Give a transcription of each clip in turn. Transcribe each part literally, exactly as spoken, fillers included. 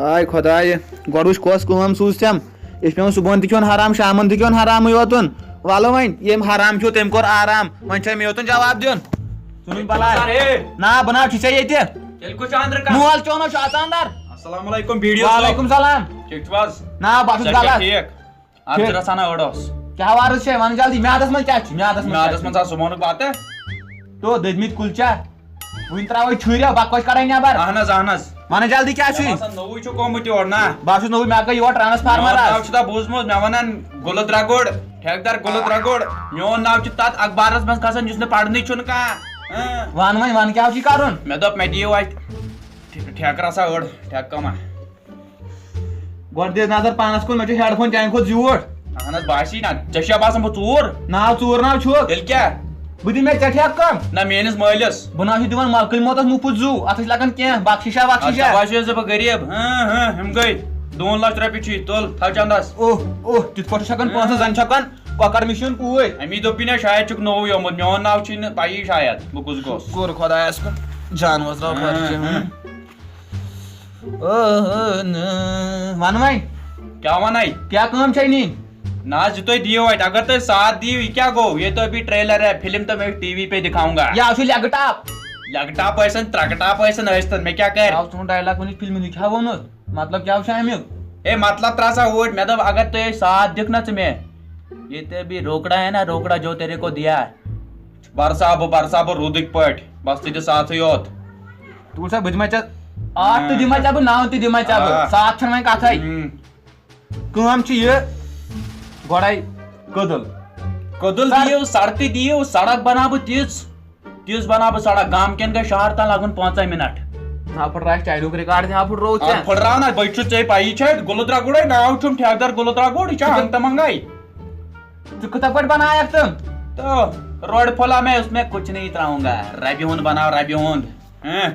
آے خۄدایہِ، گۄڈٕ وٕچھ کۄس کٲم سوٗز تٔمۍ۔ یہِ چھُ پٮ۪وان صُبحن تہِ کھیوٚن حرام، شامن تہِ کھیوٚن حرامٕے یوتُن۔ وَلہٕ وۄنۍ، ییٚمۍ حرام کھیوٚو، تٔمۍ کوٚر آرام۔ وۄنۍ چھا مےٚ یوتُن جواب دیُن؟ ژٕ نُن بلاے۔ سر، ہے۔ نا، بہٕ نا چھُ ژےٚ ییٚتہِ۔ تیٚلہِ کُس چھُ اندرٕ کانٛہہ؟ مول چون چھُ اژان در۔ السلام علیکم، بی ڈی او صٲب۔ وعلیکم سلام۔ ٹھیٖک چھُو حظ؟ نا، بہٕ چھُس صحت چھا غلط۔ ٹھیٖک؟ اَتھ ٹھیٖک۔ ضروٗرت سَنا أڑ اوس۔ کیٛاہ عرض چھےٚ؟ وَن جلدی، میادَس منٛز کیٛاہ چھُ؟ میادَس منٛز میادَس کیٛاہ منٛز چھُ؟ آو صُبحنُک بَتہٕ۔ تو دٔدمٕتۍ کُلچا، وٕنہِ ترٛاوَے چھُرِ، بَکوَچ کَڑَے نٮ۪بَر۔ اَہَن حظ، اَہَن حظ۔ وَن جلدی، کیٛاہ چھُے؟ مےٚ باسان، نوٚوُے چھُ گوٚمُت یور، نا؟ بہٕ ہا چھُس نوٚوُے، مےٚ ہا گٔے یور ٹرٛانَسفارمَر میون ناو آز۔ چھُ تَتھ بوٗزمُت، مےٚ وَنان گُلہٕ درٛگُڑ، ٹھیکہٕ دار گُلہٕ درٛگُڑ۔ میون ناو چھُ تَتھ اخبارَس منٛز کھسان، یُس نہٕ پَرنٕے چھُنہٕ کانٛہہ۔ ہاں۔ وَن وۄنۍ، وَن کیٛاہ چھُے کَرُن؟ مےٚ دوٚپ، مےٚ دِیِو اَتہِ ٹھے-، ٹھیکہٕ رَژھا أڑ، ٹھیکہٕ کَما۔ گۄڈٕ دِ نظر پانس کُن، مےٚ چھُ headphone چانہِ کھۄتہٕ زیوٗٹھ۔ اہن حظ، بہٕ آسی نا، ژےٚ چھُیا باسان بہٕ ژوٗر؟ ناو ژوٗر ناو چھُ۔ تیٚلہِ کیٛاہ؟ بہٕ دِمہٕ مےٚ ژےٚ ٹھیکہٕ کم۔ نہ، میٲنِس مٲلِس۔ بہٕ نہ چھُس دِوان ملکٕے موتس مُفت زُو، اتھ چھِ لگان کینٛہہ بخششا اَدٕ وخششا۔ ژےٚ باسیو زِ بہٕ غریٖب؟ ہاں، ہاں، ہُم گٔے۔ دۄن لچھ رۄپیہِ چھُے، تُل، تھاو چندس۔ اوہ، اوہ، تِتھ پٲٹھۍ چھُ ہٮ۪کان پونٛسہٕ زن چھُ ہٮ۪کان کۄکر مِشُن پوٗتۍ۔ امی دوٚپُے نا، شاید چھُکھ نوٚوُے آمُت، میون ناو چھُے نہٕ پَیی شاید، بہٕ کُس گوٚس۔ شُکُر خۄدایس کُن، جانوس درٛاو ہاں، خرچہِ۔ ہاں۔ اوہ، نہ۔ وَن وۄنۍ۔ کیٛاہ وَنَے؟ کیٛاہ کٲم چھےٚ نِنۍ؟ نہ حظ، یہِ تُہۍ دِیِو اَتہِ۔ اگر تُہۍ ساتھ دِیِو، یہِ کیٛاہ گوٚو؟ یہ تو ابھی ٹریلر ہے، فلم تو میں ٹی وی پہ دکھاؤں گا۔ یہِ حظ چھُ لیٚگہٕ ٹاپ۔ لیٚگہٕ ٹاپ ٲسِن، ترٛکہٕ ٹاپ ٲسِن، ٲسۍتَن، مےٚ کیٛاہ کَرِ؟ آو چون ڈایلاگ ؤنِتھ فلمہِ ہُنٛد، یہِ کیٛاہ ووٚنُتھ؟ مطلب کیٛاہ چھُ اَمیُک؟ ہے، مطلب ترٛاو سا اوٗرۍ، مےٚ دوٚپ، اگر تُہۍ ساتھ دیُکھ نا ژٕ مےٚ، یہ تو ابھی روکڑا ہے نا، روکڑا جو تیرے کو دیا۔ برسا بہٕ، برسا بہٕ روٗدٕکۍ پٲٹھۍ، بس ژٕ دِ ساتھٕے یوت۔ ٹوٗٹھ صٲب، بہٕ دِمے ژےٚ اکھ تہٕ دِمے ژےٚ بہٕ، نو تہِ دِمے ژےٚ بہٕ۔ آ۔ ساتھ چھَنہٕ وۄنۍ کَتھَے۔ ہُم۔ کٲم چھِ یہِ، گۄڈَے کٔدٕل۔ کٔدٕل سڑ- دِیِو، سڑکہٕ دِیِو، سڑک بناو بہٕ تِژھ، تِژھ بناو بہٕ سڑک، گامہٕ کٮ۪ن گژھِ شہر تام لگُن پنٛژاہ منٹ۔ ہا پھٕٹرا اَسہِ چاینُک ریکارڈ تہِ، ہا پھٕٹروو ژےٚ۔ اَتھ پھٕٹراو نہ، بہٕ چھُس ژےٚ پَیی چھےٚ، گُلہٕ درٛگُڑے ناو چھُم، ٹھیکہٕ دار گُلہٕ درٛگُڑ، یہِ چھا ہنٛگتہٕ منٛگے۔ ژٕ کِتھٕ پٲٹھۍ بنایکھ تِم؟ تو روڈ پھولا میں، اس میں کچھ نہیں اتراؤں گا، ربہِ ہُنٛد بناو، ربہِ ہُنٛد۔ ہاں۔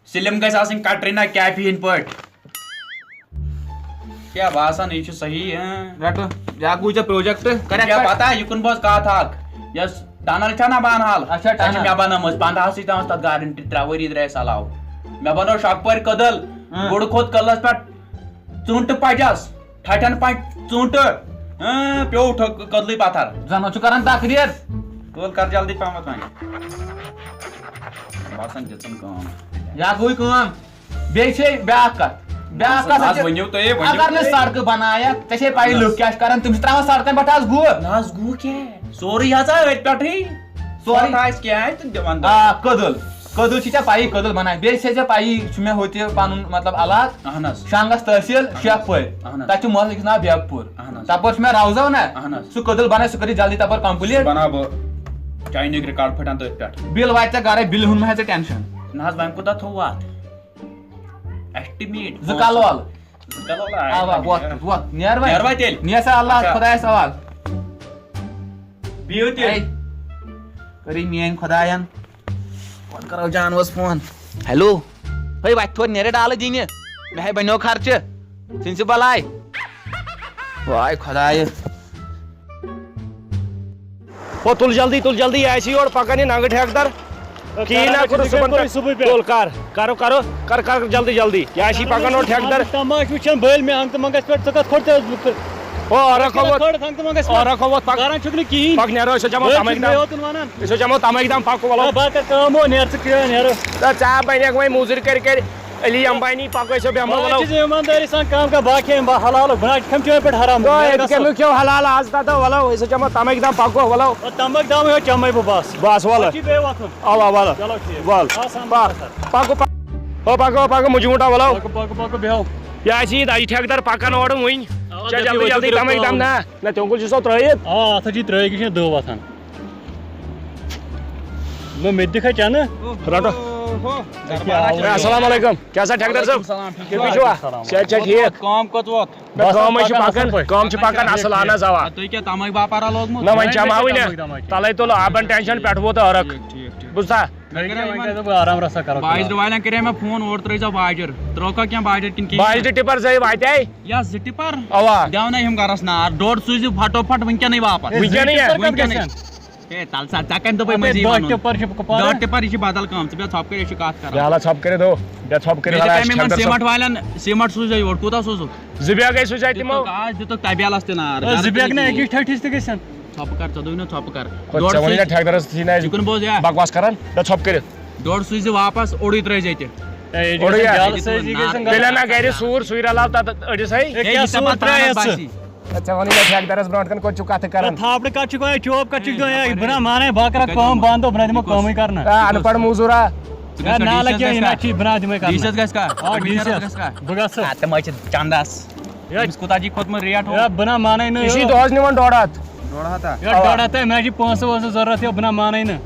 سلم گژھِ آسٕنۍ کٹرینہ کیفہِ ہٕنٛدۍ پٲٹھۍ۔ کیٛاہ باسان، یہِ چھُ صحیح، ہاں؟ رٹہٕ، بیٛاکھ گوٚو ژےٚ پروجیکٹ، کر کیٛاہ ایکسپیکٹ؟ پتہ، یہِ کُن بوز کتھ اکھ، یۄس ٹنل چھےٚ نا بانہال، اچھا، سۄ چھِ ٹنل۔ مےٚ بنٲومٕژ، پنٛدہسٕے تام ٲس تتھ گارنٹی، ترٛےٚ ؤری درٛاے سلاو۔ مےٚ بنٲو شۄکپٲرۍ کٔدٕل، ہاں۔ گُڑٕ کھوٚت کٔدلس پٮ۪ٹھ، ژوٗنٛٹھٕ پجس۔ ٹھٹھٮ۪ن پنٛج ژوٗنٛٹھٕ، اۭں، پیوٚو ٹھٔک-، کٔدلٕے پتھر۔ زن اوس ژٕ کران تقریر۔ تُل کر جلدی پہمتھ وۄنۍ۔ باسان دِژٕن کٲم۔ یا گوٚوٕے کٲم۔ بیٚیہِ چھے بیٛاکھ کتھ۔ بیٛاکھ کتھ آز چھِ، ؤنِو تُہۍ، ؤنِو اگر نہٕ تُہۍ۔ سڑکہٕ بنایکھ، ژےٚ چھے پَیی اہن حظ۔ لُکھ کیٛاہ چھِ کران، تِم چھِ ترٛاوان سڑکن پٮ۪ٹھ آز گُہہ۔ نہ حظ، گُہہ کیٛاہ؟ سورُے ہسا أتھۍ پٮ۪ٹھٕے۔ سورُے۔ پتہٕ آسہِ کینٛہہ تہٕ دِوان دۄہ۔ آ، کٔدٕل۔ کٔدٕل چھِ ژےٚ پَیی، کٔدٕل بَنایہِ۔ بیٚیہِ چھےٚ ژےٚ پَیی، چھُ مےٚ ہُتہِ پَنُن، مطلب، علاقہٕ۔ اَہَن حظ۔ شانٛگَس تحصیٖل اَہَن حظ۔ شیخ پورِ۔ اَہَن حظ۔ تَتہِ چھُ محلہٕ أکِس ناو بیبہٕ پوٗر۔ اَہَن حظ۔ تَپٲرۍ چھُ مےٚ روزو نہ۔ اَہَن حظ۔ سُہ کٔدٕل بَنایہِ، سُہ کٔرِو جلدی تَپٲرۍ سُہ complete۔ بَناو بہٕ چاینُک ریکارڈ پھٕٹان تٔتھۍ پٮ۪ٹھ۔ بِل واتہِ ژےٚ گَرَے، بِلہِ ہُنٛد مہ ہےٚ ژٕ ٹٮ۪نشَن۔ نہ حظ، وۄنۍ کوٗتاہ تھوٚو اَتھ؟ Estimate۔ زٕ کلہٕ وَل۔ زٕ کلہٕ وَل۔ آ، وا، وۄتھ، وۄتھ، نیر وۄنۍ۔ نیر وۄنۍ تیٚلہِ۔ نیر سا اللہ، اچھا۔ خۄدایَس حوال۔ بِہِو تیٚلہِ۔ ہے، کٔرِو میٛٲنۍ خۄدایَن۔ وۄنۍ کَرو جانوَس فون۔ ہیلو۔ ہے، وَتہِ تھوٚد نیر ڈالہٕ دِنہِ۔ مےٚ ہے بَنیو خرچہٕ۔ ژھٕنۍ سُہ بَلاے۔ واے خۄدایہِ۔ ہو، تُل جلدی، تُل جلدی، یہِ آسی یورٕ پکان یہِ ننگہٕ ٹھیکہٕ در۔ کِہیٖنۍ نہ، کرو کوٚرُس صُبحن صُبحن پٮ۪ٹھ۔ صُبحٕے پٮ۪ٹھ۔ تُل کر، کرو، کرو، کر، کر جلدی، جلدی۔ یہِ آسی پکان اورٕ ٹھیکہٕ در۔ تماش وٕچھان بٔلۍ مےٚ ہنٛگتہٕ منٛگس پٮ۪ٹھ، ژٕ کتھ کھوٚت تہٕ حظ بہٕ کر-، ہو، اورکھ ژٕ کتھ ووت، کھوٚت ہنٛگتہٕ منٛگس پٮ۪ٹھ؟ اورکھ ووت، پک۔ کران چھُکھ نہٕ کِہیٖنۍ۔ پک، نیرو، أسۍ حظ چمو بٔلۍ تمے چھُکھ مےٚ دام۔ یوتُن ونان۔ أسۍ حظ چمو تمے دام، پکو، ولو۔ آ، بہٕ کر کٲم، ہو، نیر ژٕ کیٛاہ، نیرو۔ تہٕ ژےٚ بنیکھ وۄنۍ موٚزوٗرۍ کٔرۍ کٔرۍ۔ علی امبانی پکو أسۍ بیٚہمو، بہٕ حظ ولو۔ چھُس ایٖماندٲری سان کٲم کران، بہٕ ہا کھیٚمہٕ بہٕ حلالُک، بہٕ نہ حظ کھیٚمہٕ چٲنۍ پٲٹھۍ حرام۔ تو مےٚ اَتہِ گژھو۔ کیٛاہ مےٚ کھیٚو حلال آز تام، تو ولو، أسۍ حظ چمو تمکھ دام پکو، ولو۔ او تمکھ دام یوت چمے بہٕ بس۔ بس ولو۔ پتہٕ چھُے بیٚیہِ وۄتھُن۔ اوا، ولو۔ چلو ٹھیٖک۔ ول۔ آسان پک۔ بہتر۔ پکو، پک-، او پکو، پکو، مُجہِ وُنٛٹا ولو۔ پکو، پکو، پکو، بیٚہو۔ یہِ آسہِ یہِ، یہِ ٹھیکہٕ دار پکان اورٕ وُنۍ۔ اوا، ژےٚ دٔپِو جلدی، یوتُے جلدی کٔرِو تمکھ دام کٲم۔ نا۔ نہ، تیوٗنٛکُل چھُ سو ترٲیِتھ۔ آ، اتھ حظ چھِ ترٲیِتھ، یہِ چھُنہٕ دٔہ وۄتھان۔ نہ، مےٚ تہِ دِکھا چنہٕ؟ رٹو۔ اوہو، دربارہ ہے، چھُ۔ السلام علیکم۔ کیٛاہ سا ٹھیکہٕ دار صٲب؟ وعلیکم السلام، ٹھیٖک ٹھیٖک چھُوا؟ وعلیکم السلام۔ صحت چھا ٹھیٖک؟ کٲم کوٚت ووت؟ بس کٲم حظ چھِ پکان، کٲم چھِ پکان اصٕل، اہن حظ، اوا۔ تُہۍ کیٛاہ تمے باپارا لوگمُت؟ نہ، وۄنۍ چمہاوٕے نہ۔ تمے، تمے۔ تلے تُل آبن ٹینشن پٮ۪ٹھ ووت عرق۔ ٹھیٖک، ٹھیٖک، ٹھیٖک۔ بوٗزتھا؟ وۄنۍ کَرے یِمن وۄنۍ کَرے بہٕ آرام رژھا کَرو باجرٕ کٲم۔ والٮ۪ن کَرے مےٚ فون، اورٕ ترٛٲیزیو باجر۔ ترٛٲوکھا کینٛہہ باجر کِنہٕ کِہیٖنۍ؟ باجرٕ ٹِپر زٲے واتہِ۔ یا زٕ ٹِپر؟ اوا۔ دیو نہ یِم گرس نار، ڈوٚڈ سوٗزِو پھٹو پھٹ وٕنکیٚنٕے واپس۔ وٕنکیٚنٕے یا؟ زٕ ٹِپر کَتھ وٕنکیٚنٕے۔ گژھن؟ ہے، تَلہٕ سا، ژےٚ کَمہِ دوٚپُے اَدٕ مٔنٛزی دۄہ وَنُن؟ ٹِپَر چھِ کُپوارہ۔ دۄہ ٹِپَر، یہِ چھِ بدل کٲم، ژٕ بیٚہہ ژھۄپہٕ کٔرِتھ، أسۍ چھِ کَتھ کران۔ بیٛالا ژھۄپہٕ کٔرِتھ دو، بیٚہہ ژھۄپہٕ کٔرِتھ بیٚیہِ چھِ حالا، کَمہِ یِمَن چھَکھ سیٖمَٹھ والٮ۪ن، سیٖمَٹھ سوٗززیو یورٕ، کوٗتاہ سوٗزُکھ؟ زٕ بیگ ہے سوٗزے تِمو۔ دِتُکھ، آز دِتُکھ تبیلَس تہِ نار، آ، زٕ گرٕ بیگ تہِ نہ، کِہیٖنۍ۔ أکِس ٹھٔٹھِس تہِ گژھن۔ ژھۄپہٕ کر، ژےٚ دوٚپُے نہ ژھۄپہٕ کر۔ خۄد دۄڑ ژےٚ ووٚنُے سوٗزِ، نہ ٹھیکدَرَس تہِ چھِی نہٕ اَسہِ یہِ کُن بوز یا۔ بکواس کران، بیٚہہ ژھۄپہٕ کٔرِتھ۔ دۄڑ سوٗزِ واپس، اوٚڑُے ترٛٲوزِ ییٚتہِ۔ ہے، ییٚتہِ اوٚڑُے گژھن یا۔ بیٛالہٕ سۭتۍ، یہِ گژھن نار۔ تیٚلہِ اَنہ گرِ سوٗر، سُے رلاو تَتھ أڑِس ہے۔ ہے، ہے، کیٛاہ یہِ سوٗر تَپھ ترٛایَتھ پانَس ژٕ؟ باسہِ۔ ہے، ژےٚ وَنُے مےٚ ٹھیکدَرَس برونٛٹھ کَنہِ کوٚت چھُکھ کَتھٕ کران؟ ہے، تھاپڑٕ کَتھ چھُکھ وَنان؟ چوب کَتھ چھُکھ دِوان؟ ہے، بہٕ نہ مانَے، بہٕ کَرٕ کٲم بنٛد، بہٕ نہ دِمو کٲمٕے کرنہٕ۔ آ، اَن پَڑھ موٚزوٗرا۔ ژٕ گژھِ ہے، کھا نالہٕ ڈی سی یَس کیٛاہ، یہِ گژھِ نہ کھا؟ چھُے، بہٕ نہ دِمَے کرنہٕ۔ ڈی سی یَس گژھِ کھا؟ آ، ڈی سی یَس۔ گژھِ کھا؟ بہٕ گژھٕ۔ آ، تِم حظ چھِ چندَس۔ ہے۔ أمِس کوٗتاہ چھِ کھوٚتمُت ریٹ ہُہ؟ ہے، بہٕ نہ مانَے نہٕ یہِ چھُے یہِ۔ دۄہَس نِوان ڈۄڈ ہَتھ۔ ڈۄڈ ہَتھ ہا؟ ہے، اَوا۔ ڈۄڈ ہَتھ ہے، مےٚ چھِ پونٛسہٕ وونٛسہٕ ضوٚرَتھ، ہے، بہٕ نہ مانَے نہٕ۔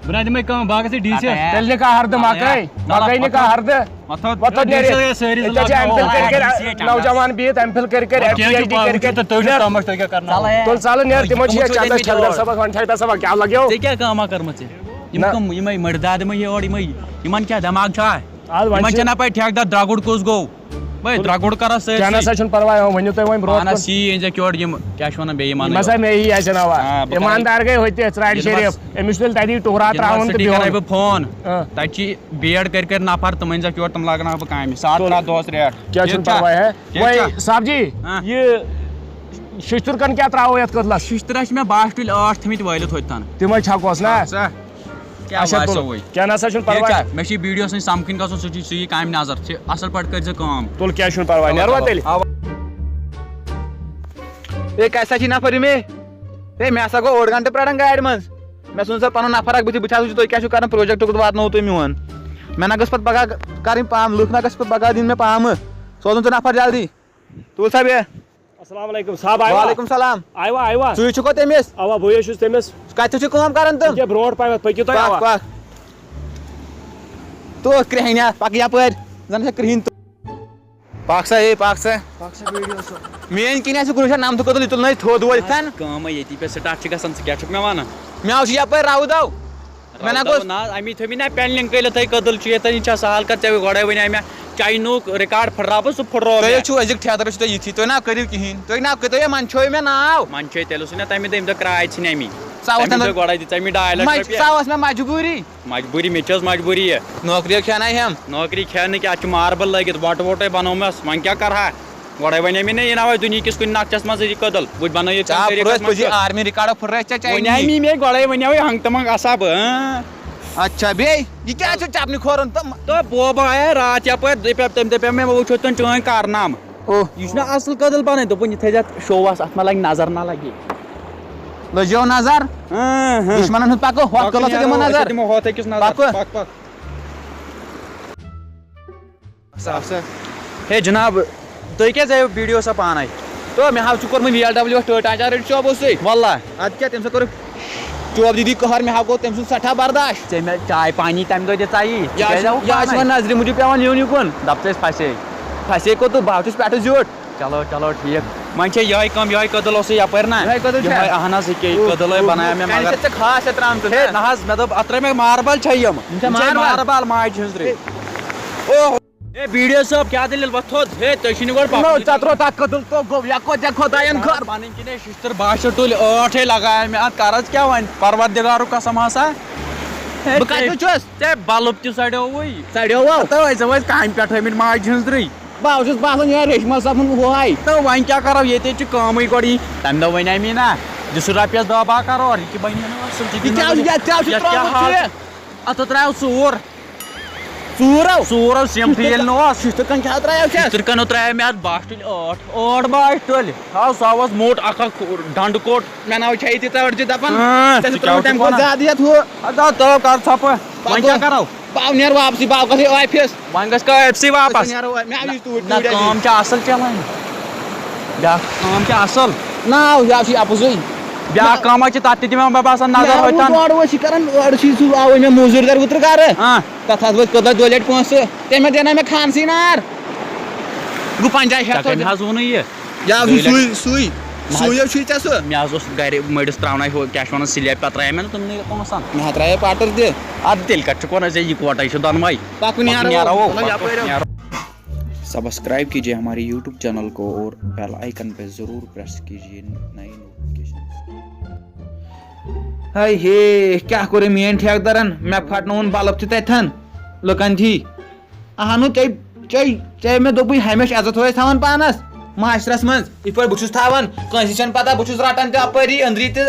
بہٕ نہ دِمَے کٲم، بہٕ ہا گژھٕ ڈی سی یَس۔ اَدٕ ہے۔ تیٚلہِ نہِ کانٛہہ ہردٕ، اَدٕ ہے۔ مَکٲے، چلو، مَکٲے نہِ وۄتھو۔ کانٛہہ ہردٕ۔ وۄتھو۔ وۄتھو وۄتھو، نیرِ۔ نیرِ سٲری أتہِ چھِ زٕ لَچھ ایم فِل کٔرۍ کٔرۍ، نَو جوان بِہِتھ ایم فِل کٔرۍ کٔرۍ، وۄتھ کینٛہہ چھُ پی ایچ ڈی کٔرۍ پانہٕ کٔرۍ۔ وٕچھِو تُہۍ، تُہۍ چھِو نیرِ۔ تَمَش، تُہۍ کیٛاہ کَرناوان؟ ژَلہٕ ہے۔ تُل ژَلہٕ نیرِ، تِمو چھِ یہِ چَندَس ٹھیکدَر صٲبَس وَنہِ ٹھیکدَر صٲبَس کیٛاہ لَگیو؟ ژےٚ کیٛاہ کٲمہ کٔرمٕژ ژےٚ؟ یِم نہ۔ کٕم، یِمَے مٔڈۍ دادِ مہ یور، یِمَے، یِمَن کیٛاہ دٮ۪ماغ چھا؟ آز وۄنۍ یِمَن چھِ چھَنہ پَے ٹھیکدَر درٛگُڑ کُس گوٚو؟ بھاے، تُل، درٛگُڑ کَرو سٲرسٕے۔ کینٛہہ نہ سا چھُنہٕ پَرواے، وۄنۍ ؤنِو تُہۍ وۄنۍ برونٛٹھ پانَس کُن۔ یی أنۍ زیٚکھ یورٕ یِم، کیٛاہ چھِ وَنان بیٚیہِ یِمَن؟ مےٚ سا مے یی آسہِ ناوا۔ آ، بہٕ کَرٕ ایٖماندار گٔے ہوٚتہِ ژرارِ شریٖف، یونیورس-، أمِس تُلہِ تَتی ٹُہرا ترٛاوُن تہٕ یونیورسٹی کَرَے بِہُن۔ بہٕ فون۔ آ۔ تَتہِ چھِ بی ایڈ کٔرۍ کٔرۍ نفر، تِم أنۍ زیٚکھ یور، تِم لاگناوَکھ بہٕ کامہِ۔ ساڑ تُل۔ ترٛےٚ ہَتھ دۄہَس ریٹ۔ کینٛہہ ٹھیٖک چھُنہٕ چھا؟ پَرواے، ہے۔ ٹھیٖک وۄنۍ چھا؟ سَبزی، آ۔ یہِ شِشتٕر کَن کیٛاہ ترٛاوو یَتھ کٔدلَس؟ شِشتٕرَس چھِ مےٚ باسہِ ٹُلۍ ٲٹھ تھٲمٕتۍ وٲلِتھ ہوٚتہِ تَن۔ تِمَے چھَکوس نا؟ اَدٕ سا۔ کیٛاہ اچھا، باسیو تُل۔ وۄنۍ؟ کینٛہہ نہ سا چھُنہٕ ٹھیٖک پَرواے۔ چھا؟ مےٚ چھِ یہِ ویٖڈیو سٕنٛز سَمکھٕنۍ گژھُن، سُہ چھُ، سُہ یی کامہِ نظر۔ ژٕ اَصٕل پٲٹھۍ کٔرۍ زِ کٲم۔ تُل، کینٛہہ چھُنہٕ پَرواے، چلو، نیروا چلو۔ تیٚلہِ؟ اَوا۔ ہے، کَتہِ سا چھی نفر یہِ مے؟ ہے، مےٚ ہسا گوٚو اوٚڑ گھنٹہٕ پرٛاران گاڑِ منٛز۔ مےٚ ژھُن سا پَنُن نفر اکھ بٕتھِ، بہٕ تہِ ہسا وٕچھِ تُہۍ کیٛاہ چھُو کران، پروجیکٹ کوٚت واتنووُ تُہۍ میون؟ مےٚ نہ گٔژھ پَتہٕ پگاہ کَرٕنۍ پام، لُکھ نہ گٔژھ پَتہٕ پگاہ دِنۍ مےٚ پامہٕ۔ سوزُن ژٕ نفر جلدی۔ تُل سا بیٚیہِ۔ السلام علیکم صاحب، آیوا؟ وعلیکم سلام۔ آیوا، آیوا؟ ژٕے چھُکھا تٔمِس؟ اوا، بٕے چھُس تٔمِس۔ کَتہِ چھُکھ ژٕ کٲم کران تہٕ؟ ییٚکیٛاہ برونٛٹھ پہمتھ پٔکِو تُہۍ، پَکھ، اوا۔ پَکھ۔ تو کرٛیٚہنیا، پَکھ یَپٲرۍ۔ زَن چھےٚ کرٛہِنۍ تو۔ پَکھ سا، ہے، پَکھ سا۔ پَکھ سا، ویٖڈیو سا۔ میٛٲنۍ کِنۍ آسہِ کُنوُہ شیٚتھ نَمتہٕ کوٚت یہِ تُلنٲیِتھ تھوٚد وٲلِتھ۔ کٲمٕے ییٚتی پٮ۪ٹھ سٹارٹ چھِ گژھان، ژٕ کیٛاہ چھُکھ مےٚ وَنان؟ مےٚ حظ چھُ یَپٲرۍ راوُداو۔ مےٚ نہ رَلدَو گوٚژھ نہ، اَمی تھٲومٕتۍ نہ پینلِنگ کٔرِتھ، تۄہہِ کٔدٕل چھُ ییٚتٮ۪ن، یہِ چھا سہل کَتھ؟ ژےٚ گۄڈَے وَنے مےٚ، چاینُک ریکارڈ پھٕٹراو بہٕ، سُہ پھٕٹروو تُہۍ مےٚ۔ حظ چھِو أزِکۍ ٹھیکدَر، چھِو تُہۍ یِتھی، تُہۍ نہ کٔرِو کِہیٖنۍ، تُہۍ نہ کٔرِو، ہے، منٛدچھٲیِو مےٚ ناو۔ منٛدچھٲے تیٚلہِ اوسُے نہ تَمی دۄہ، ییٚمہِ دۄہ کرٛاے ژھٕنۍ اَمی۔ ژٕ آوُس تَمہِ دۄہ تَمہِ دۄہ۔ گۄڈَے دِژ اَمی ڈاے لَچھ مج-، رۄپیہِ۔ ژٕ آوُس مےٚ مجبوٗری۔ مجبوٗری، مےٚ چھِ حظ مجبوٗری یہِ۔ نوکری حظ کھیٛاناوِ ہٮ۪م۔ نوکری کھیٛانہٕ کیٛاہ، اَتھ چھُ ماربل لٲگِتھ، وَٹہٕ ووٹَے بَنومَس، وۄنۍ کیٛاہ کَرٕ ہا؟ گۄڈَے وَنے مےٚ نہ، یہِ نہ وَسہِ دُنیہِکِس کُنہِ نقشَس منٛز یہِ کٔدٕل۔ بہٕ تہِ بَنٲیِو ژےٚ کَمہِ طریٖقَس پھٕرٲے منٛز پٔزی کٔدٕل۔ آرمی ریکارڈو پھٕرٲے ژےٚ چاے وَنے نی۔ مےٚ گۄڈَے وَنیوٕے ہنٛگ تہٕ منٛگ اَسا بہٕ، اۭں۔ اچھا، بیٚیہِ؟ یہِ کیٛاہ چھُ چپنہِ کھورُن تہٕ؟ تہٕ بوبہٕ آیا راتھ یَپٲرۍ، دَپیٛاو، تٔمۍ دَپیٛاو مےٚ، وۄنۍ وٕچھو تُہۍ چٲنۍ کارنامہٕ۔ اوہ۔ یہِ چھُنہ اَصٕل کٔدٕل بَنٲوِتھ، دوٚپُن، یہِ تھٲیزِ اَتھ شووَس، اَتھ ما لَگہِ نظر، نہ لَگہِ۔ لٔجیو نظر؟ اۭں، اۭں۔ دُشمَنَن ہُنٛد پَکو، ہۄتھ پَکو کٔدلَس تہِ نیرو، دِمو أسۍ نظر۔ تہِ دِمو ہۄتھ أکِس نظر۔ پَکو۔ پَک، پَک۔ صاف سا۔ ہے جناب، تُہۍ کیٛازِ آیِو ویٖڈیو سا پانے؟ تو مےٚ حظ چھُ کوٚرمُت وی ایل ڈبلیو ٹٲٹۍ آچار ریڈی چوب اوس سُے۔ واللہ۔ اَدٕ کیٛاہ، تٔمۍ سا کوٚر چوب دیٖدی قہر، مےٚ حظ گوٚو تٔمۍ سُنٛد سٮ۪ٹھاہ برداش۔ ژےٚ مےٚ چاے پانی تَمہِ دۄہ دِژا یی؟ ژٕ یا کیٛازِ چھُ، آوُکھ یا چھُ پانے؟ وۄنۍ نظرِ موٗجوٗب پٮ۪وان یُن یُکُن۔ دَپ ژٕ أسۍ پھسے۔ پھسے کوٚت تہٕ بہٕ حظ چھُس پٮ۪ٹھٕ زیوٗٹھ۔ چلو، چلو، ٹھیٖک۔ وۄنۍ چھےٚ یِہوٚے کٲم، یِہوٚے کٔدٕل اوسُے یَپٲرۍ نا؟ یِہوٚے کٔدٕل چھا؟ یِہوٚے، اَہَن حظ، یہِ کیٛاہ یہِ اوہ، کٔدٕل ہے اوہ، بَنایو مےٚ، کَنہِ مگر چھےٚ ژےٚ خاص ہیٚتھ ترٛامژٕ ہے، نا؟ نہ حظ، مےٚ دوٚپ، اَتھ ترٛٲے مےٚ ماربل چھےٚ یِم۔ یِم چھا یِم چھےٚ ماربل؟ ماربل ماجہِ ہٕنٛز ترٛٲے۔ اوہ۔ ہے، بی ڈی او صٲب، کیٛاہ دٔلیٖل؟ وۄتھ تھوٚد۔ ہے، تُہۍ چھِو نہٕ گۄڈٕ نو، پَکنُے۔ ژےٚ ترٛوو تَتھ کٔدٕل تو گوٚو، یا کوٚت ژےٚ خۄدایَن خٲر؟ پَنٕنۍ کِنۍ ہے شِشتٕر باسیو ٹُلۍ ٲٹھ ہے لگایے مےٚ اَتھ، کَرَس کیٛاہ وۄنۍ؟ پروردِگارُک قسم ہسا۔ ہے، بہٕ کَتہِ ژےٚ، چھُس؟ ژےٚ بلب تہِ سڑیووُے۔ سڑیوو؟ تہٕ ٲسۍ زَن ٲسۍ کامہِ پٮ۪ٹھ آمٕتۍ ماجہِ ہٕنٛز درٕے۔ بہٕ حظ چھُس باسان یِہوٚے ریشمہ صٲبُن ہُہے۔ تہٕ وۄنۍ کیٛاہ کَرو، ییٚتے چھِ کٲمٕے گۄڈٕ یی۔ تَمہِ دۄہ وَنے مےٚ نا، دِ سُہ رۄپیَس دَہ باہ کَرور، یہِ تہِ بَنہِ ہا نہٕ اَصٕل، یہِ کیٛاہ، یہِ کیٛاہ، یَتھ کیٛاہ چھُ یَتھ کیٛاہ ترٛوومُت حال ژےٚ؟ چھُ؟ اَتھ ترٛایو ژوٗر۔ ژوٗر ہو؟ ژوٗر ہو، سِمٹھٕے ییٚلہِ نہٕ اوس۔ شِشتٕر کَن کیٛاہ ترٛایو ژےٚ؟ شِشتٕر کَنو ترٛایو مےٚ اَتھ باسٹٕلۍ ٲٹھ، ٲٹھ باسٹٕلۍ۔ ہاو، سُہ اوس موٚٹ اَکھ اَکھ ڈَنٛڈٕ کوٚٹ۔ مےٚ ناو چھےٚ یہِ تہِ ژَٹھ زِ دَپان، ہاں، ژےٚ چھُ ژٕ کیٛاہ ترٛوومُت تَمہِ کھۄتہٕ زیادٕ یَتھ ہُہ۔ اَدٕ ہا، ترٛاو کَر ژھۄپہٕ۔ وۄنۍ پَکو۔ کیٛاہ کَرو؟ باو نیر واپسٕے، باو گژھے آفِس۔ وۄنۍ گژھِ کٲفسٕے واپس۔ أسۍ نیرو وۄنۍ، مےٚ آو یہِ توٗرۍ، نہ، توٗرۍ کٲم چھِ اَصٕل چلان۔ بیٛاکھ کٲم چھِ اَصٕل۔ نہ، یہِ حظ چھِ اَپُزٕے۔ بیٛاکھ نہ۔ کٲم حظ چھِ، تَتھ تہِ دِمو بہٕ باسان نظر نہ، ہوٚتٮ۪ن۔ ڈۄڈ ؤژھ چھِ کران، اورٕ چھِ سُہ آوُے مےٚ موٚزوٗرۍ دَر وُترٕ کَرٕ۔ آ۔ تَتھ حظ وٲتۍ کٔدلَس دۄیہِ لَٹہِ پونٛسہٕ۔ تٔمۍ حظ دیٛاوناو مےٚ خانسٕے نار۔ گوٚو پنٛجاہ شیٹھ ژےٚ کَمہِ توتہِ۔ حظ ووٚنُے یہِ؟ یہِ حظ چھُ دۄیہِ لَٹہِ۔ سُے، سُے، نہ حظ۔ سُے حظ چھُے ژےٚ سُہ۔ مےٚ حظ اوس گَرِ مٔڈِس ترٛاونَے ہُہ، کیٛاہ چھِ وَنان، سِلیب پَتہٕ ترٛایے مےٚ نہٕ تِمنٕے پونٛسَن۔ مےٚ ہا ترٛایے پاٹٕر تہِ۔ اَدٕ تیٚلہِ کَتہِ چھُکھ وَنان ژےٚ یِکوَٹَے چھِ دۄنوَے؟ پَکھ پَکھ نیرو۔ نیرو، مطلب پَکھ یَپٲرۍ۔ نیرو۔ सब्सक्राइब कीजिए हमारे यूट्यूब चैनल को और बेल आइकन पे ज़रूर प्रेस कीजिए नई नोटिफिकेशन। ہاے ہے، کیٛاہ کوٚر أمۍ میٛٲنۍ ٹھیکہٕ دَرَن؟ مےٚ پھٹنووُن بلب تہِ تَتٮ۪ن لُکَن تھی۔ اَہنُو، ژےٚ، ژےٚ، ژےٚ مےٚ دوٚپُے ہمیشہِ عزت تھٲیِتھ تھاوان پانَس معاشرَس منٛز۔ یِتھ پٲٹھۍ بہٕ چھُس تھاوان، کٲنٛسہِ چھَنہٕ پَتہ، بہٕ چھُس رَٹان تہِ اَپٲری أنٛدری تہِ،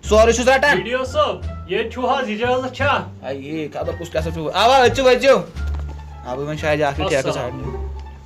سورُے چھُس رَٹان۔ وی ڈی او صٲب، ییٚتہِ چھُو حظ اِجازت چھا؟ اَے ہے، خبر کُس کیٛاہ سا چھُ۔ اَوا، أژِو، أژِو۔ اَوَے وۄنۍ شاید اَکھ ٹھیکہٕ السلام۔ ژھانٛڈنہِ۔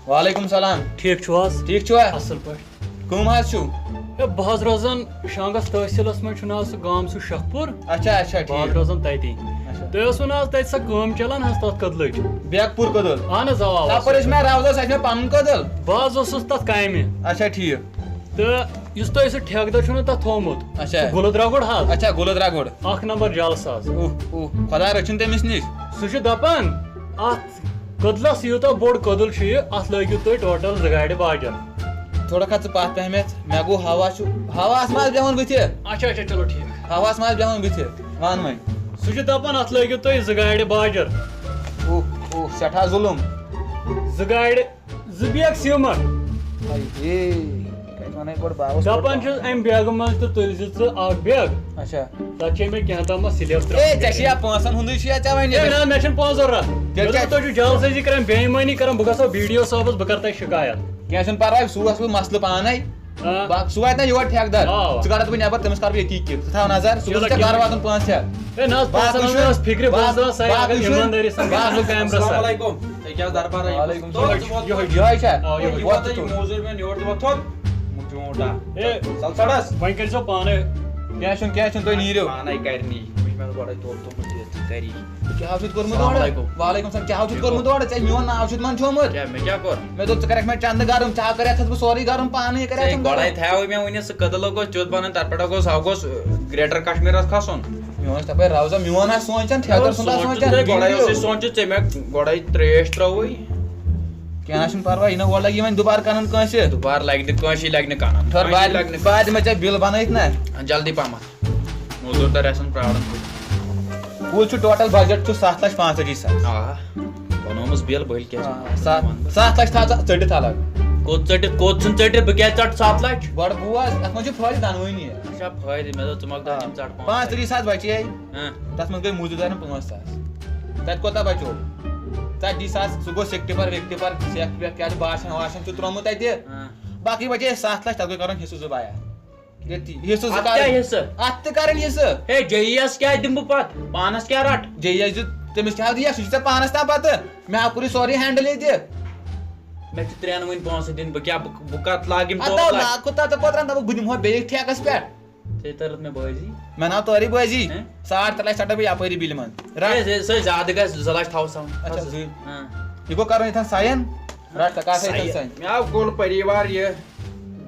وعلیکم السلام۔ ٹھیٖک چھُو حظ؟ ٹھیٖک چھُوا؟ اَصٕل پٲٹھۍ۔ کٕم حظ چھِو؟ ہے، بہٕ حظ روزان شانٛگَس تحصیٖلَس منٛز، چھُنہٕ حظ سُہ گام سُہ شاہ پوٗر؟ اچھا، اچھا، بہٕ حظ ٹھیٖک۔ روزان تَتی۔ اچھا۔ تۄہہِ ٲسوٕ نہٕ حظ تَتہِ سۄ کٲم چَلان حظ تَتھ کٔدلٕچ؟ بیکپوٗر کٔدٕل؟ اَہَن حظ، اَوا، اَوا، تَپٲرۍ ٲسۍ مےٚ راوزَس، اَتہِ مےٚ پَنُن کٔدٕل۔ بہٕ حظ اوسُس تَتھ کامہِ۔ اچھا، ٹھیٖک۔ تہٕ یُس تۄہہِ سُہ ٹھیکہٕ دَر چھُو نہٕ تَتھ تھوٚومُت، اچھا۔ سُہ گُلہٕ درٛگُڑ حظ۔ اچھا، گُلہٕ درٛگُڑ۔ اَکھ نمبر جَلہٕ ساز۔ اوہ، اوہ، خۄدا رٔچھِن تٔمِس نِش۔ سُہ چھُ دَپان، اَتھ کٔدلس یوٗتاہ بوٚڑ کٔدٕل چھُ یہِ، اَتھ لٲگِو تُہۍ ٹوٹل زٕ گاڑِ باجر۔ تھوڑا کھژ ژٕ پتھ پہمتھ، مےٚ گوٚو ہوا چھُ، ہواہس منٛز بیٚہوان بٕتھِ۔ اچھا، اچھا، چلو ٹھیٖک۔ ہواہس منٛز بیٚہوان بٕتھِ، وَن وۄنۍ۔ سُہ چھُ دپان اَتھ لٲگِو تُہۍ زٕ گاڑِ باجر۔ اوہ، اوہ، سٮ۪ٹھاہ ظُلُم۔ زٕ گاڑِ، زٕ بیگ سیٖمٹ۔ ہاے ہے، کتہِ ونے گۄڈٕ باوس دپان چھُس، امہِ بیگہٕ منٛز تہِ تُلۍ زِ ژٕ اکھ بیگ۔ اچھا۔ تتھ چھے مےٚ کینٛہہ تام سِلیب اے، ژےٚ چھِ یا پونٛسن ہُنٛدُے چھُ یا ژےٚ وۄنۍ؟ ہے، نہ، مےٚ چھُنہٕ پونٛسہٕ ضروٗرت۔ تیٚلہِ مےٚ دوٚپ، کیٛاہ؟ تُہۍ چھِو جعل سٲزی کران، بے ایمٲنی کران، بہٕ گژھو بی ڈی او صٲبس، بہٕ کرٕ تۄہہِ شکایت۔ کینٛہہ چھُنہٕ پرواے، سُہ وَسہٕ بہٕ مسلہٕ پانے۔ آ۔ بہٕ، سُہ واتہِ نا یور ٹھیکہٕ دار۔ آ، آ۔ ژٕ کڑتھ بہٕ نٮ۪بر، تٔمِس کر بہٕ ییٚتی کِک۔ ژٕ تھاو نظر، سُہ چلو، گوٚژھ ژےٚ گرٕ واتُن پانٛژھ ہتھ۔ ہے، نہ حظ، باقٕے پونٛسن ہُنٛد چھُنہٕ، ٲس فِکرِ، بہٕ باقٕے، اوسُس آسان، باقٕے اگر چھُنہٕ۔ ایمان دٲری سان باقٕے گژھِ چھُنہٕ۔ کیمرہ سان۔ السلام علیکم۔ تُہۍ کیٛاہ حظ دربار آیِو؟ وعلیکم یِہوٚے، السلام۔ یِہوٚے، یِہوٚے، یِہوٚے۔ یِہوٚے چھا؟ آ، یِہوٚے۔ وۄتھ تہٕ تُل۔ موزوٗرۍ میون یورٕ تہِ وۄتھ تھوٚد۔ مُجہِ ووٚنٛڈا۔ ہے، سلسڑس۔ وۄنۍ کٔرۍزیو پانَے۔ کینٛہہ چھُنہٕ، کینٛہہ چھُنہٕ، تُہۍ نیٖرِو۔ پانَے کرنی۔ وٕچھ مےٚ گۄڈَے توٚل توٚمُت یہِ تہِ کری۔ کیٛاہ حظ چھُتھ کوٚرمُت السلام اورٕ؟ علیکم۔ وعلیکم السلام۔ کیٛاہ حظ چھُتھ کوٚرمُت اورٕ؟ ژےٚ میون ناو چھُتھ منٛد تھوٚومُت۔ کیٛاہ، مےٚ کیٛاہ کوٚر؟ مےٚ دوٚپ، ژٕ کَرَکھ مےٚ چندٕ گرُم، ژےٚ ہا کَریتھَس بہٕ سورُے گرُم پانَے، ہے، کَریتھَم گۄڈَے گرُم۔ تھایو مےٚ وٕنہِ سُہ کٔدٕل گوٚو تیُتھ بَنان، تَتھ پٮ۪ٹھ گوٚژھ، ہا گوٚژھ گریٹر کشمیٖرَس کھسُن۔ میون اوس تَپٲرۍ روزان، میون آسہِ سونٛچان، ٹھیکدر سُنٛد آسہِ سونٛچُن سونٛچان، تہِ گۄڈَے بی اوسُے ڈی او۔ سونٛچُن، ژےٚ مےٚ گۄڈَے ترٛیش ترٛٲوٕے۔ کینٛہہ نہ چھُنہٕ پَرواے، یہِ نہ اورٕ لَگہِ یہِ وۄنۍ دُبارٕ کَنَن کٲنٛسہِ۔ دُبارٕ لَگہِ نہٕ کٲنٛسہِ، لَگہِ نہٕ کَنَن۔ ٹھٔہر، کٲنٛسہِ بعد، لَگہِ نہٕ۔ بعد مےٚ ژےٚ بِل بَنٲیِتھ نہ۔ جلدی پَہمَتھ۔ موٚزوٗر تَرِ آسان پرٛاران۔ کُس چھُ ٹوٹل بجٹ چھُ ستھ لچھ پانٛژتٲجی ساس۔ آ، بنومُت بِل بٔلۍ کیٛاہ چھِ آ، ستھ، ستھ لچھ تھاو ژٕ ژٔٹِتھ الگ۔ کوٚت ژٔٹِتھ، کوٚت ژھٕن ژٔٹِتھ، بہٕ کیٛازِ ژٹہٕ ستھ لچھ؟ گۄڈٕ بوز، اتھ منٛز چھُ فٲیدٕ دۄنوٕنی۔ اچھا، فٲیدٕ، مےٚ دوٚپ ژٕ مۄکھ آ، دۄنِم ژٹ پانٛژھ۔ پانٛژتٲجی ساس بچے، ہاں۔ تتھ منٛز گٔے موٗجوٗد پانٛژھ ساس۔ تتہِ کوتاہ بچو؟ ژتجی ساس، سُہ گوٚو سیٚکہِ ٹِپر ویٚکہِ ٹِپر، سیٚکھ ویٚکھ کیٛاہ چھُ باسان واسان چھُ ترٛوومُت تتہِ۔ ہاں۔ باقٕے بچے ستھ لچھ، تتھ گوٚو کرُن حصہٕ زٕ بیا۔ ییٚتی حصہٕ زٕ اَتھ کیٛاہ کَرٕنۍ۔ حصہٕ؟ اَتھ تہِ کَرٕنۍ حصہٕ۔ ہے، جے ای یَس کیٛاہ دِمہٕ بہٕ پَتہٕ؟ پانَس کیٛاہ رَٹہٕ؟ جے ای یَس دیُت، تٔمِس کیٛاہ دِیا؟ سُہ چھُ ژےٚ پانَس تام پَتہٕ۔ مےٚ ہا کوٚرُے سورُے ہینڈل ییٚتہِ۔ مےٚ چھِ ترٛٮ۪ن وٕنہِ پونٛسہٕ دِنۍ، بہٕ کیٛاہ، بہٕ، بہٕ کَتھ لاگہٕ یِم اَدٕ ٹوٹل؟ لاگ کوٗتاہ تہٕ پَتہٕ رَنہٕ بہٕ، بہٕ دِمہٕ ہا بیٚیہِ ٹھیکَس پٮ۪ٹھ۔ ژےٚ تٔرٕتھ مےٚ بٲزی۔ مےٚ ناو طٲری بٲزی۔ ہیں؟ ساڑ ترٛےٚ لَچھ ژَٹہٕ بہٕ یَپٲری بِلہِ منٛز۔ رَٹھ۔ ہے، ہے، سُہ ہے زیادٕ گژھِ، زٕ لَچھ تھاو ژٕ۔ اچھا، زٕ۔ ہاں۔ یہِ گوٚو کَرُن یِتھَن ساین۔ رَٹھ ژٕ کَتھ ہے یِتھَن ساین۔ ساین۔ مےٚ آو کُل پٔریوار یہِ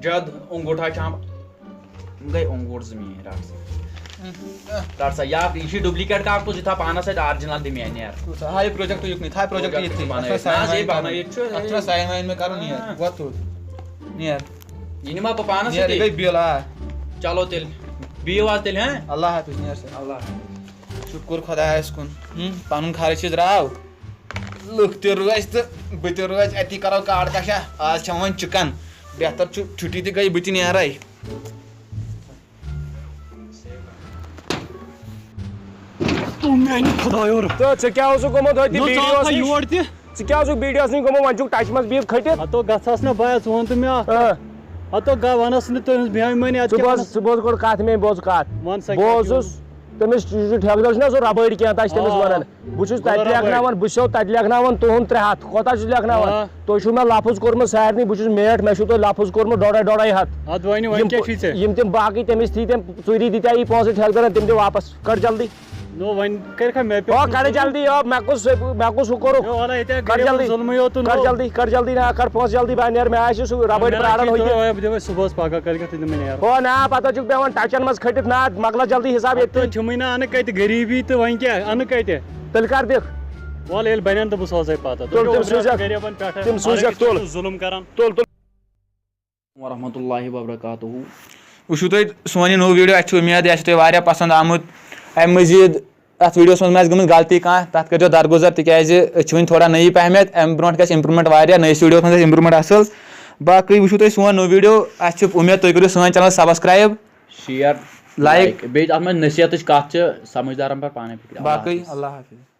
جد انگوٹھا چھام۔ گٔے انگوٗٹھ زٕ میٛٲنۍ، رَٹ سا۔ رَٹ سا، یا یہِ چھُ duplicate کاکُد، یہِ تھاو پانَس سۭتۍ، original دِ مےٚ، نیر۔ وٕچھ سا، ہاے پروجیکٹ یُکنُے، تھاو پروجیکٹ پروجیکٹ ییٚتھی۔ بَنٲیِتھ۔ اَتھ چھُنہ نہ حظ، ساین یہِ واین بَنٲیِتھ چھُ، کَرُن۔ اَتھ چھُنہ ہے۔ ساین واین مےٚ کَرُن، نیر۔ ہاں۔ وۄتھ تھوٚد۔ نیر۔ یہِ نِمہٕ ہا بہٕ پانَس یہِ سۭتی۔ گٔے بِل، آ۔ چلو تیٚلہِ، بِہِو حظ تیٚلہِ، ہاں؟ اللہ حافظ، نیر سا۔ اللہ حافظ۔ شُکُر خۄدایَس کُن۔ ہُم، پَنُن خرچ تہِ درٛاو۔ لُکھ تہِ روزِ تہٕ بہٕ تہِ روزِ، أتی کَرو کاڈ کَشا۔ آز کھٮ۪مو وۄنۍ چِکَن۔ بہتر چھُ چھُٹی تہِ گٔے، بہٕ تہِ نیرَے۔ تو میانہِ خۄدایو رب۔ تہٕ ژےٚ کیٛاہ اوسُکھ گوٚمُت أتھۍ نہ، ژٕ آکھ ویٖڈیوَس نہ نِش؟ یور تہِ۔ ژٕ کیٛاہ اوسُکھ ویٖڈیوَس نِش گوٚمُت؟ وۄنۍ چھُکھ ٹچہِ منٛز بِہِتھ کھٔٹِتھ۔ ہتو گژھ حظ نہ بایَس، وۄن تہٕ مےٚ اَکھ۔ آ۔ ہتو گا-، وَنَس نہٕ تٔہٕنٛز بیٚہوان وۄنۍ اَتہِ ژٕ کیٛاہ بوز، وَنَس؟ ژٕ بوز گۄڈٕ کَتھ میٛٲنۍ، بوز کَتھ۔ وَن سا بہٕ کیٛاہ اوسُس تٔمِس، یُس یہِ ٹھیکہٕ دار چھُنہ سُہ ربٲڑۍ کینٛہہ، تَتھ چھِ تٔمِس آ۔ وَنان۔ بہٕ چھُس گوٚو تَتہِ ربٲڑۍ۔ لیکھناوان، بہٕ چھُسو تَتہِ لیکھناوان تُہُنٛد ترٛےٚ ہَتھ۔ کوتاہ چھُس لیکھناوان؟ آ۔ تُہۍ چھُو مےٚ لفظ کوٚرمُت سارنٕے، بہٕ چھُس میٹھ، مےٚ چھُو تۄہہِ لفظ کوٚرمُت ڈۄڈَے ڈۄڈَے ہَتھ۔ اَدٕ وۄنۍ، وۄنۍ یِم کیٛاہ چھُے ژےٚ؟ یِم تِم باقٕے تٔمِس تھی تٔمۍ ژوٗری دِتۍ یہِ پونٛسہٕ ٹھیکہٕ دارَن، تِم دِ واپس۔ کر جلدی۔ نو، وۄنۍ کٔرِکھا مےٚ پٮ۪ٹھ ہو، کر جلدی، ہو، مےٚ کُس، مےٚ کُس ہُہ کوٚرُکھ؟ ہے، وَلہٕ، ییٚتہِ ہا کر غریٖبَن جلدی۔ ظُلمٕے یوت، کر نو۔ جلدی، کر جلدی، نا، کر پونٛسہٕ جلدی، بہٕ نیر، مےٚ آسہِ سُہ ربٲڑۍ مےٚ پرٛاران رَٹہِ ہوٚتہِ۔ تہٕ، بہٕ دِمَے صُبحَس پَگاہ کٲلۍ کٮ۪تھ تہٕ دِمَے نیر۔ ہو، نا، پَتہٕ چھُکھ پٮ۪وان ٹَچَن منٛز کھٔٹِتھ، نا، مۄکلا جلدی حِساب ییٚتہِ۔ تہٕ چھُمٕے نا اَنہٕ کَتہِ غریٖبی تہٕ وۄنۍ کیٛاہ اَنہٕ کَتہِ؟ تیٚلہِ کر دِکھ؟ وَلہٕ، ییٚلہِ بَنَن تہٕ بہٕ سوزَے پَتہٕ۔ تُل، تُہۍ تِم چھِو سوٗزِکھ، غریٖبَن پٮ۪ٹھ، تِم ہر سوٗزِکھ، أکِس تُل۔ پٮ۪ٹھ ظُلُم کَران۔ تُل، تُل۔ ورحمۃ اللہ وبرکاتہ۔ وٕچھِو تُہۍ سون یہِ نوٚو ویٖڈیو، اَسہِ چھِ اُمید یہِ آسہِ تۄہہِ واریاہ پَسنٛد آمُت۔ اَمہِ مٔزیٖد اَتھ ویٖڈیوَس منٛز ما آسہِ گٔمٕژ غلطی کانٛہہ، تَتھ کٔرۍزیو درگُزر، تِکیٛازِ أسۍ چھِ وٕنہِ تھوڑا نٔیی پہمتھ، اَمہِ برونٛٹھ گژھِ اِمپرٛوٗمٮ۪نٛٹ واریاہ، نٔیِس ویٖڈیوَس منٛز گژھِ اِمپرٛوٗمٮ۪نٛٹ اَصٕل۔ باقٕے وٕچھِو تُہۍ سون نوٚو ویٖڈیو، اَسہِ چھِ اُمید تُہۍ کٔرِو سٲنۍ channel subscribe۔ Share۔ لایک۔ بیٚیہِ اَتھ منٛز نصیحتٕچ کَتھ چھِ، سمجھدارن پر پانے فکر۔ اللہ باقٕے حافظ۔ اللہ حافظ۔